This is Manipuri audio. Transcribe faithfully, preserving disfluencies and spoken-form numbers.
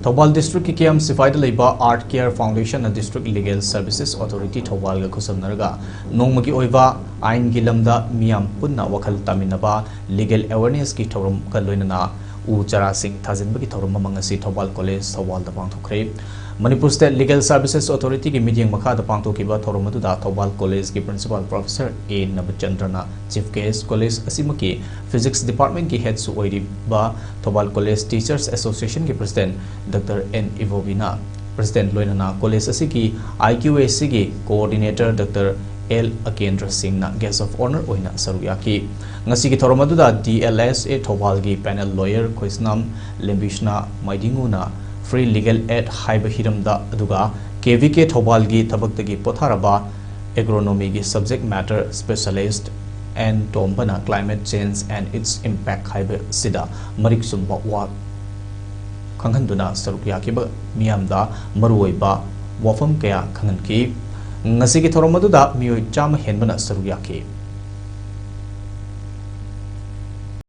ꯊꯧꯕꯥꯜ ꯗꯤꯁꯇ꯭ꯔꯤꯛꯀꯤ ꯀꯦ ꯑꯦꯝ ꯁꯤꯐꯥꯏꯗ ꯂꯩꯕ ꯑꯥꯔꯠ ꯀꯦꯌꯔ ꯐꯥꯎꯟꯗꯦꯁꯟꯅ ꯗꯤꯁꯇ꯭ꯔꯤꯛ ꯂꯤꯒꯦꯜ ꯁꯔꯚꯤꯁꯦꯁ ꯑꯣꯊꯣꯔꯤꯇꯤ ꯊꯧꯕꯥꯜꯒ ꯈꯨꯠꯁꯝꯅꯔꯒ ꯅꯣꯡꯃꯒꯤ ꯑꯣꯏꯕ ꯑꯥꯏꯟꯒꯤ ꯂꯝꯗ ꯃꯤꯌꯥꯝ ꯄꯨꯟꯅ ꯋꯥꯈꯜ ꯇꯥꯃꯤꯟꯅꯕ ꯂꯤꯒꯦꯜ ꯑꯦꯋꯦꯔꯅꯦꯁꯀꯤ ꯊꯧꯔꯝꯒ ꯂꯣꯏꯅꯅ ꯎ ꯆꯥꯔꯥꯁꯤꯡ ꯊꯥꯖꯤꯟꯕꯒꯤ ꯊꯧꯔꯝ ꯑꯃ ꯉꯁꯤ ꯊꯧꯕꯥꯜ ꯀꯣꯂꯦꯖ ꯊꯧꯕꯥꯜꯗ ꯄꯥꯡꯊꯣꯛꯈ꯭ꯔꯦ꯫ ꯃꯅꯤꯄꯨꯔ ꯁ꯭ꯇꯦꯠ ꯂꯤꯒꯦꯜ ꯁꯔꯚꯤꯁꯦꯁ ꯑꯣꯊꯣꯔꯤꯇꯤꯒꯤ ꯃꯤꯠꯌꯦꯡ ꯃꯈꯥꯗ ꯄꯥꯡꯊꯣꯛꯈꯤꯕ ꯊꯧꯔꯝ ꯑꯗꯨꯗ ꯊꯧꯕꯥꯜ ꯀꯣꯂꯦꯖꯀꯤ ꯄ꯭ꯔꯤꯟꯁꯤꯄꯥꯜ ꯄ꯭ꯔꯣꯐꯦꯁꯔ ꯑꯦ ꯅꯕꯆꯟꯗ꯭ꯔꯅ ꯆꯤꯐ ꯒꯦꯁ, ꯀꯣꯂꯦꯖ ꯑꯁꯤꯃꯛꯀꯤ ꯐꯤꯖꯤꯛꯁ ꯗꯤꯄꯥꯔꯠꯃꯦꯟꯠꯀꯤ ꯍꯦꯗꯁꯨ ꯑꯣꯏꯔꯤꯕ ꯊꯧꯕꯥꯜ ꯀꯣꯂꯦꯖ ꯇꯤꯆꯔꯁ ꯑꯦꯁꯣꯁꯤꯌꯦꯁꯟꯒꯤ ꯄ꯭ꯔꯁꯤꯗꯦꯟꯠ ꯗꯥꯛꯇꯔ ꯑꯦꯟ ꯏꯕꯣꯕꯤꯅ, ꯄ꯭ꯔꯁꯤꯗꯦꯟꯠ ꯂꯣꯏꯅꯅ ꯀꯣꯂꯦꯖ ꯑꯁꯤꯒꯤ ꯑꯥꯏ ꯀ꯭ꯌꯨ ꯑꯦ ꯁꯤꯒꯤ ꯀꯣꯑꯣꯔꯗꯤꯅꯦꯇꯔ ꯗꯥꯛꯇꯔ ꯑꯦꯜ ꯑꯀꯦꯟꯗ꯭ꯔ ꯁꯤꯡꯅ ꯒꯦꯁ ꯑꯣꯐ ꯑꯣꯅꯔ ꯑꯣꯏꯅ ꯁꯔꯨꯛ ꯌꯥꯈꯤ꯫ ꯉꯁꯤꯒꯤ ꯊꯧꯔꯝ ꯑꯗꯨꯗ ꯗꯤ ꯑꯦꯜ ꯑꯦꯁ ꯑꯦ ꯊꯧꯕꯥꯜꯒꯤ ꯄꯦꯅꯦꯜ ꯂꯣꯌꯔ ꯈꯣꯏꯁꯅꯥꯝ ꯂꯦꯝꯕꯤꯁꯅꯥ ꯃꯥꯏꯗꯤꯡꯉꯨꯅ ꯐ꯭ꯔꯤ ꯂꯤꯒꯦꯜ ꯑꯦꯗ ꯍꯥꯏꯕ ꯍꯤꯔꯝꯗ, ꯑꯗꯨꯒ ꯀꯦ ꯚꯤ ꯀꯦ ꯊꯧꯕꯥꯜꯒꯤ ꯊꯕꯛꯇꯒꯤ ꯄꯣꯊꯥꯔꯕ ꯑꯦꯒ꯭ꯔꯣꯅꯣꯃꯤꯒꯤ ꯁꯕꯖꯦꯛ ꯃꯦꯇꯔ ꯁ꯭ꯄꯦꯁꯤꯌꯦꯂꯤꯁꯠ ꯑꯦꯟ ꯇꯣꯝꯕꯅ Climate Change and Its Impact ꯍꯥꯏꯕꯁꯤꯗ ꯃꯔꯤꯛ ꯆꯨꯝꯕ ꯋꯥ ꯈꯪꯍꯟꯗꯨꯅ ꯁꯔꯨꯛ ꯌꯥꯈꯤꯕ ꯃꯤꯌꯥꯝꯗ ꯃꯔꯨꯑꯣꯏꯕ ꯋꯥꯐꯝ ꯀꯌꯥ ꯈꯪꯍꯟꯈꯤ꯫ ꯉꯁꯤꯒꯤ ꯊꯧꯔꯝ ꯑꯗꯨꯗ ꯃꯤꯑꯣꯏ ꯆꯥꯝꯃ ꯍꯦꯟꯕꯅ ꯁꯔꯨꯛ ꯌꯥꯈꯤ꯫